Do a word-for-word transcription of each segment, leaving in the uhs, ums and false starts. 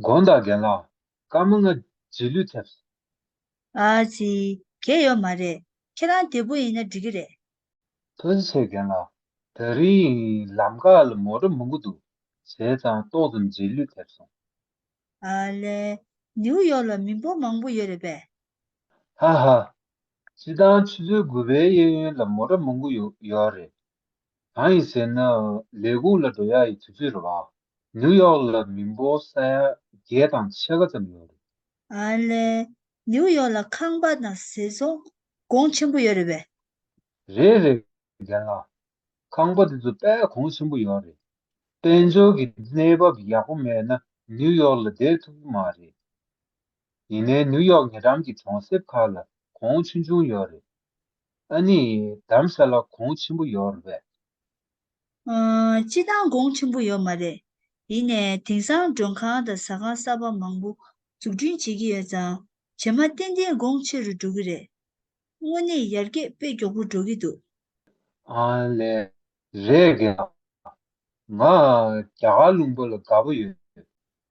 དགོངས་དག་རྒན་ལགས། སྐར་མ་ལྔ་རྗེས་ལུས་ཐེབས། ཨ་ཙི། གལ་ཡོད་མ་རེད། ཁྱེད་རང་བདེ་པོ་ཡིན་ན་འགྲིག་གི་རེད། ཐུགས་རྗེ་ཆེ་རྒན་ལགས། དེ་རིང་ལམ་ཁ་ལ་མོ་ཊ་མང་པོ་འདུག་བྱས་ཙང་ཏོག་ཙམ་རྗེས་ལུས་ཐེབས་སོང་། ཨ་ལས། ནིའུ་ཡོག་ལ་མི་འབོར་མང་པོ་ཡོད་རེད་པས། ཧ་ཧ། སྤྱིར་བཏང་ཆུ་ཚོད་དགུ་པའི་གཡས་གཡོན་ལ་མོ་ཊ་མང་པོ་ཡོད་ཡོད་རེད། གང་ཡིན་ཟེར་ན། ལས་ཁུངས་ལ་འགྲོ་ཡག་གི་དུས་ཚོད་རེད་བ། ནིའུ་ཡོག་ལ་མི་འབོར་ས་ཡ་བརྒྱད་དང་ཕྱེད་ཀ་ཙམ་ཡོད་རེད། ཨ་ལས། ནིའུ་ཡོག་ལ་ཁང་པ་དང་བཟོ་ཚོང་གོང་ཆེན་པོ་ཡོད་རེད་པས། རེད་རེད་རྒན་ལགས། ཁང་པ་དེ་ཚོ་དཔེ་གོང་ཆེན་པོ་ཡོད་རེད། དཔལ་འབྱོར་གྱི་གནས་བབ་ཡག་པོ་མེད་ན་ནིའུ་ཡོག་ལ་བསྡད་ཐུབ་ཀྱི་མ་རེད། ཡིན་ནའི་ནིའུ་ཡོག་ཉེ་འགྲམ་གྱི་གྲོང་གསེབ་ཁག་ལ་གོང་ཆུང་ཆུང་ཡོད་རེད། ཨ་ནི་དྷ་རམ་ས་ལ་གོང་ཆེན་པོ་ཡོད་རེད་པས། ཨ། སྤྱིར་བཏང་གོང་ཆེན་པོ་ཡོད་མ་རེད། ཡིན་ནའི་དེང་སང་མགྲོན་ཁང་དང་ཟ་ཁང་གསར་པ་མང་པོ་འཛུགས་སྐྲུན་བྱེད་ཀྱི་ཡོད་ཙང་། རྗེས་མ་ཏན་ཏན་གོང་ཆེ་རུ་འགྲོ་གི་རེད། དངོས་གནས་ཡར་རྒྱས་དཔེ་མགྱོགས་པོ་འགྲོ་གི་འདུག་ཨ་ལས། རེད་རྒན་ལགས། ང་རྒྱ་གར་ལུང་པ་ལ་དགའ་པོ་ཡོད།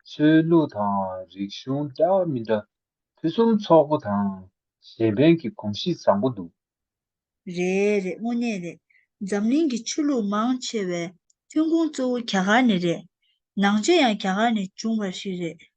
ཆོས་ལུགས་དང་རིག་གཞུང་འདྲ་མི་འདྲ་ཕུན་སུམ་ཚོགས་པོ་དང་གཞན་ཕན་གྱི་གོམས་གཤིས་བཟང་པོ་འདུག་རེད་རེད། དངོས་གནས་རེད། འཛམ་གླིང་གི་ཆོས་ལུགས་མང་ཆེ་བའི་ཐོན་ཁུངས་གཙོ་བོ་རྒྱ་གར་ནས་རེད། ནང་ཆོས་ཡང་རྒྱ་གར་ནས་བྱུང་བ་ཞིག་རེད།